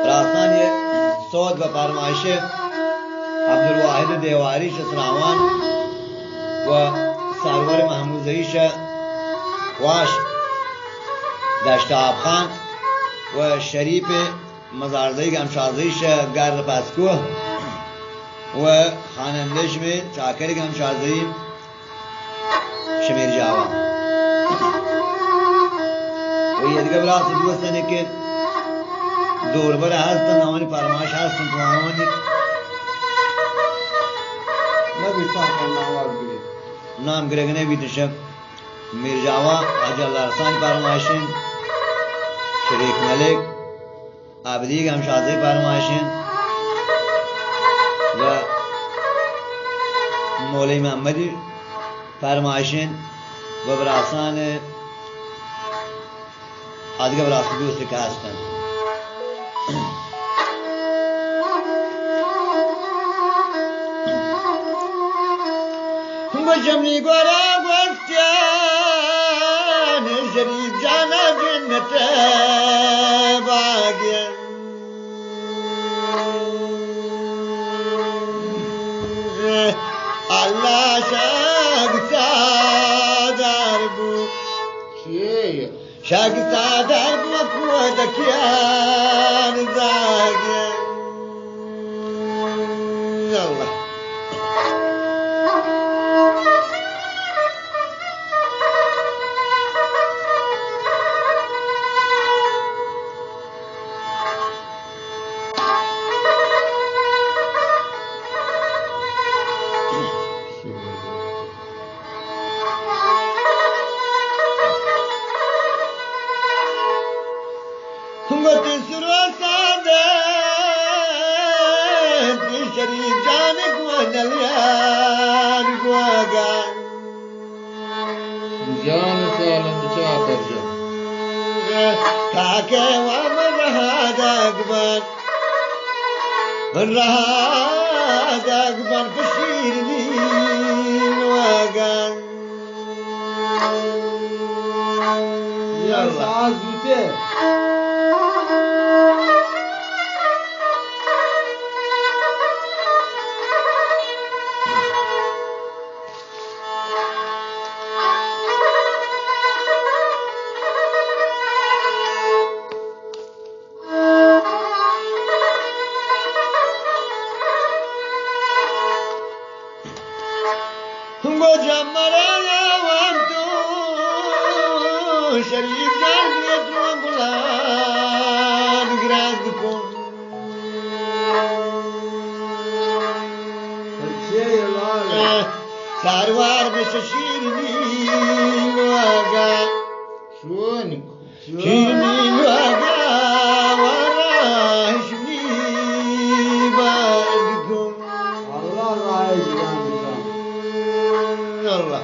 راسانی سوت بہ پرمائش عبدالواحد دیواری شہ سراوان و سرور محمود زئی شہ واش دشت آب خان و شریف مزارزئی گمشازئی شہ گرد پسکو و خوانندش میں چاکر گمشازئی شمیر جاوا۔ و یہ دیگه براس دوستانی که دور بر هستن، آوانی پرمایش هستن تو آوانی نہ بیتا کن آواز بگیر۔ نام گرگ نہ بیت شک۔ میر جاوا، حاجی اللہ رسانی پرمایشن، شریف ملک، عبدی گمشازئی پرمائشن و مولوی محمدی پرمائشن و براسان آدگہ براس دوست کہ ہستن۔ گوشمنی گورا گوستیان شریف جانا جنت باگیان۔ اللہ شاگ سادار بو۔ شاگ سادار بو کو دکیان زاگیان۔ اللہ۔ گوتی سرو سادہ، شریف جان گوانلیان گواگان۔ جان سالم چاکر جان۔ تاکہ وام رہا داگ بان، رہا داگ بان پشیر نین واگان۔ یا ساز بیتے۔ گو جمرا وان تو شریف جان گو تو گلان گراز کو۔ ساروار بس شیرنی لوگا۔ شونک۔ شیرنی لوگا ورا ہشمی باد گم۔ اللہ راہ جان۔ اللہ۔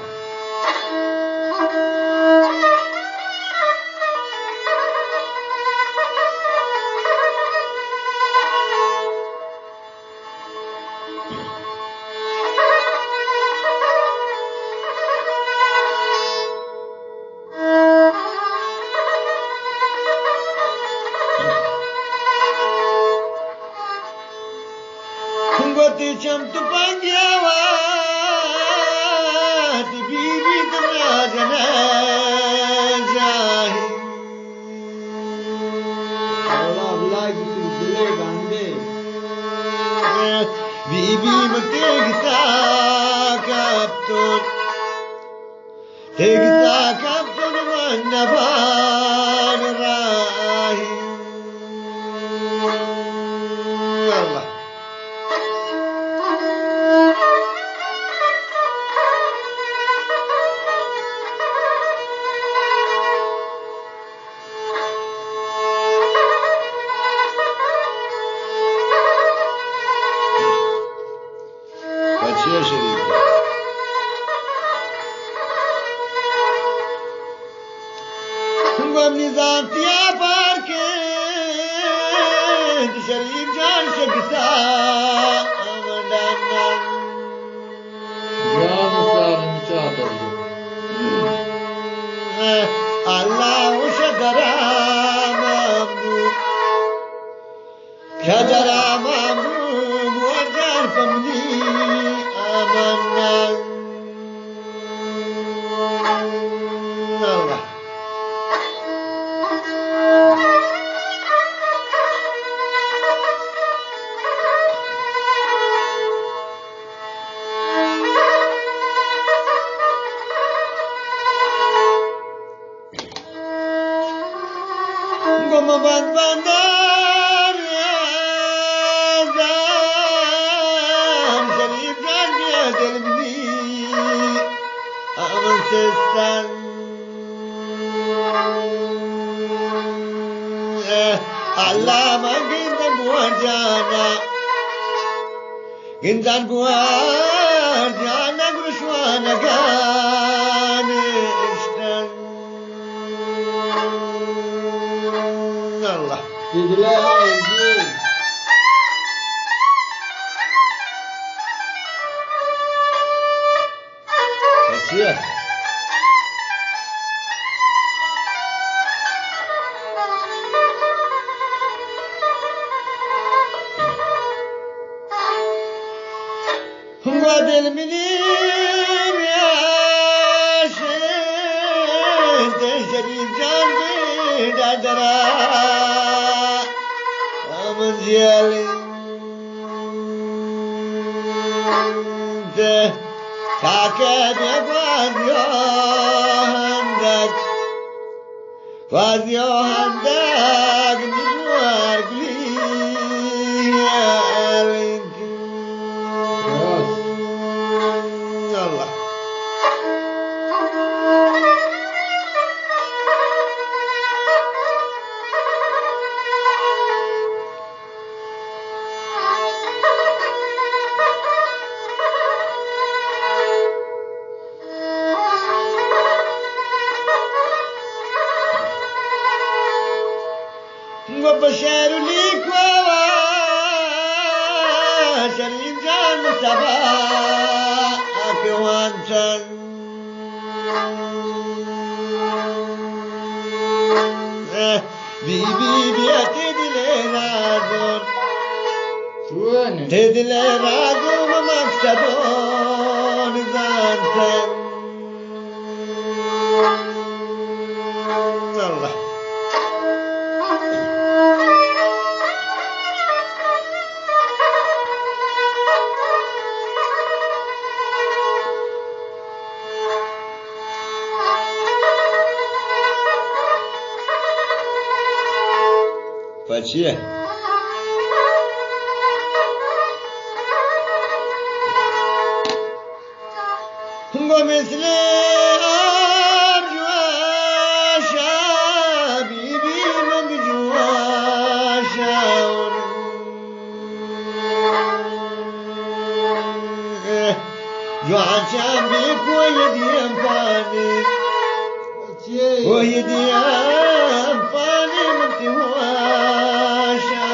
گوتی چم تو پنگیا وات بی بی دنیا جنا جاہی۔ اللہ بلائی گوتی دلے گاندے۔ بی بی متے گسا کپتون۔ تگسا کپتن من نبان راہی۔ اللہ۔ پچے شریف۔ گم نظام تیا پار کے شریف جان شکتا منڈانا۔ جان سالم چادر۔ اللہ وش درام۔ شجرہ مامو بوجان پمنی آمنا۔ اللہ۔ گم بند بندار زان شریف جان بیا دل منی امن سستان۔ اللہ من گندن بوان جانا، گندن بوان جانا گرشوانگان اشتن۔ اللہ۔ اچھا۔ گو دل منی ریاش، تے شریف جان بیڑا درا، امن جیالی۔ تے تاکہ بے گوازیو ہندک، گوازیو ہندک نگوار گلی۔ اللہ۔ گو بشیر لیکوا شرین جان سبا آکوان چن۔ بی بی بیا تے دل رازون۔ چون؟ تے دل رازون مقصدون زانتن۔ اللہ۔ پچی ہے۔ گو مثل آب جواشا، بی بی من جواشا۔ جواشا بی کوئی دیم پانی، کوئی دیم پانی من تیواشا۔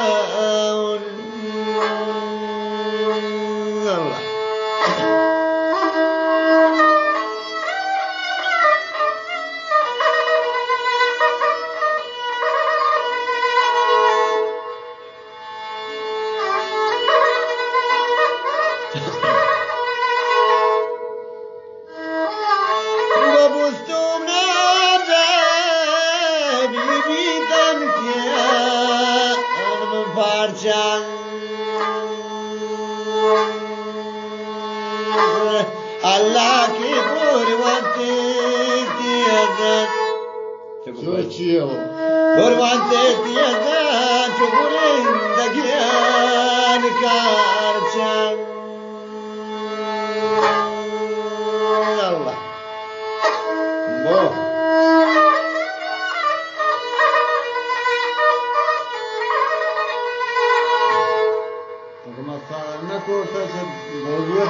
اللہ۔ ببوستم نازه بی بی دم کیا انم پارچان۔ اللہ کی بور وانتے تیزن۔ سوچیو۔ بور وانتے تیزن چو گرندگیان کارچان۔ اللہ۔ بو۔ اگہ ما سال نہ کرتا چہ بوگی۔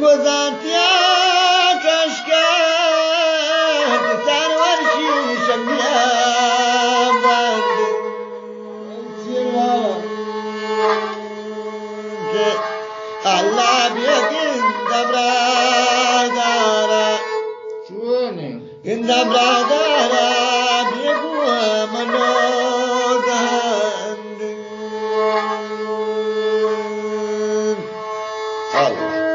گوزانتیا کشکت سرور شیشگیا بند۔ اللہ بیا گندم برادارا۔ چونیں؟ گندم برادارا، بیا گوں منو زہندگ۔ اللہ۔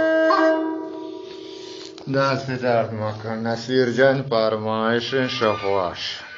دست درد مکن۔ نصیر جان، پرمائش شفواش۔